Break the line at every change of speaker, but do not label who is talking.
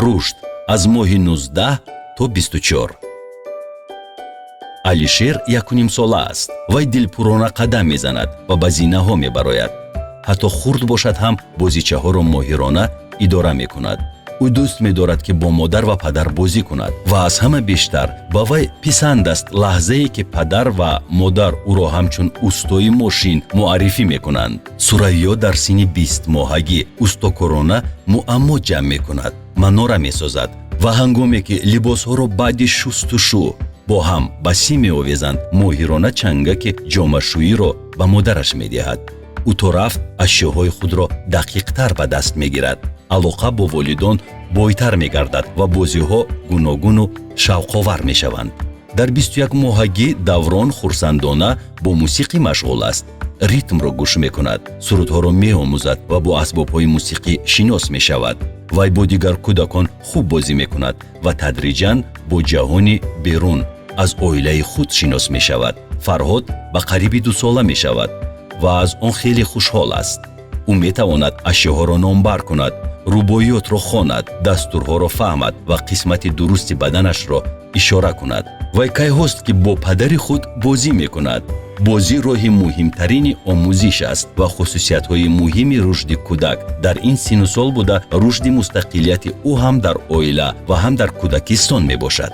Рушд аз моҳи 19 то 24. Алишер 1,5 сола аст. Вай дилпурона қадам мезанад ва ба зинаҳо мебарояд. Ҳатто хурд бошад ҳам, бозичаҳоро моҳирона идора мекунад. Ӯ дӯст медорад, ки бо модар ва падар бозӣ кунад ва аз ҳама бештар ба вай писанд аст лаҳзае, ки падар ва модар ӯро ҳамчун устои мошин муаррифӣ мекунанд. Сурайё дар синни 20 моҳагӣ устокорона муаммо ҷамъ мекунад, манора месозад ва ҳангоме ки либосҳоро баъди шустушӯ бо ҳам ба сим меовезанд, моҳирона чангаки ҷомашӯиро ба модараш медиҳад. Ӯ то рафт ашёҳои худро дақиқтар ба даст мегирад. Алоқа бо волидон бойтар мегардад ва бозиҳо гуногуну шавқовар мешаванд. Дар 21 моҳагӣ Даврон хурсандона бо мусиқӣ машғул аст, ритмро гӯш мекунад, сурудҳоро меомӯзад ва бо асбобҳои мусиқӣ шинос мешавад. Вай бо дигар кӯдакон хуб бозӣ мекунад ва тадриҷан бо ҷаҳони берун аз оилаи худ шинос мешавад. Фарҳод ба қариби 2 сола мешавад ва аз он хеле хушҳол аст. Ӯ метавонад ашёҳоро номбар кунад, рубоиётро хонад, дастурҳоро фаҳмад ва қисмати дурусти баданашро ишора кунад. Вай кайҳост, ки бо падари худ бозӣ мекунад. Бозӣ роҳи муҳимтарини омӯзиш аст ва хусусиятҳои муҳими рушди кӯдак дар ин синну сол буда, рушди мустақилияти ӯ ҳам дар оила ва ҳам дар кӯдакистон мебошад.